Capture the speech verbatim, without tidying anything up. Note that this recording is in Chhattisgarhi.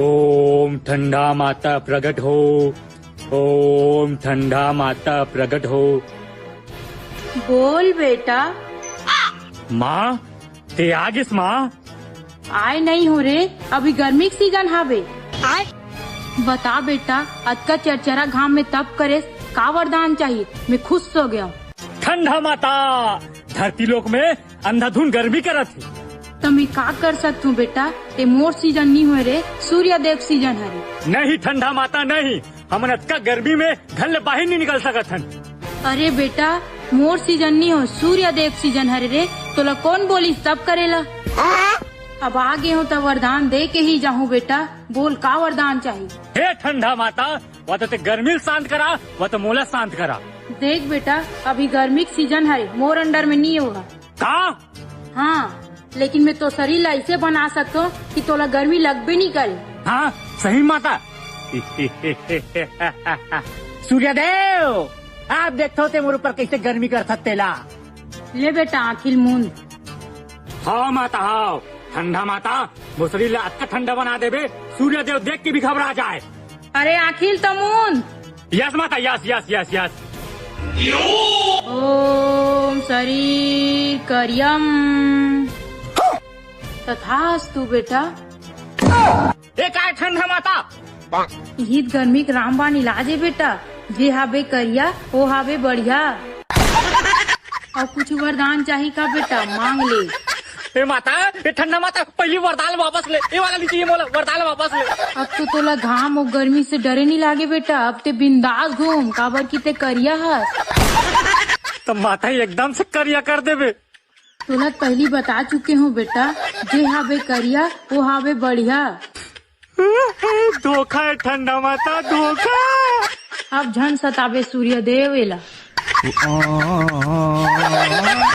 ओम ठंडा माता प्रगट हो। ओम ठंडा माता प्रगट हो। बोल बेटा। माँ, ते आ गिस माँ? आय नहीं हो रे, अभी गर्मी के सीजन हावे। बता बेटा, अतका चरचरा घाम में तप करेस, का वरदान चाहिए? मैं खुश हो गया हूँ। ठंडा माता, धरती लोक में अंधाधुन गर्मी करत हे। त मैं का कर सकत हूँ बेटा, ए मोर सीजन नहीं होय रे, सूर्य देव सीजन हरे। नहीं ठंडा माता नहीं, हमन अतका गर्मी में घर ले बाहिर नहीं निकल सकत हन। अरे बेटा, मोर सीजन नहीं हो, सूर्य देव सीजन हरे रे, तोला कौन बोलिस तप करेला? अब आ गे हो त वरदान दे के ही जाहूँ बेटा, बोल का वरदान चाहिए? हे ठंडा माता, वा तो ते गर्मी ल शांत करा, वा तो मोला शांत करा। देख बेटा, अभी गर्मी के सीजन हरे, मोर अंडर में नहीं होगा। का? हाँ, लेकिन मैं तो शरीर ला ऐसे बना सकतो कि तोला गर्मी लगबे नहीं करे। हाँ, सही माता। सूर्यदेव, आप देखथो ते मोर ऊपर कैसे गर्मी करथत तेला। ले बेटा, आँखी ल मूंद। हाँ माता, हाँ, ठंडा माता, मोर शरीर ला अतका ठंडा बना देबे, सूर्यदेव देख के भी घबरा जाए। अरे आँखी ल त मूंद। यस माता, यस, यस, यस, यस। ओम शरीर करियम। तथास्तु बेटा। ए काय ठंडा माता? इही त गर्मी के रामबाण इलाज हे बेटा, जे हाबे करिया, ओ हाबे बढ़िया। अउ कुछ वरदान चाही का बेटा, मांग ले। ए माता, ए ठंडा माता, पहली वरदान वापस ले। ए वाला नहीं चाहिए मोला, वरदान वापस ले। अब तो तोला घाम अउ गर्मी से डरे नहीं लागे बेटा, अब ते बिंदास घूम, काबर कि ते करिया हस। त माता एकदम से करिया कर देबे। तोला पहली बता चुके हूँ बेटा, जे हाबे करिया, वो हाबे बढ़िया। धोखा हे ठंडा माता, धोखा। अब झन सताबे सूर्यदेव एला।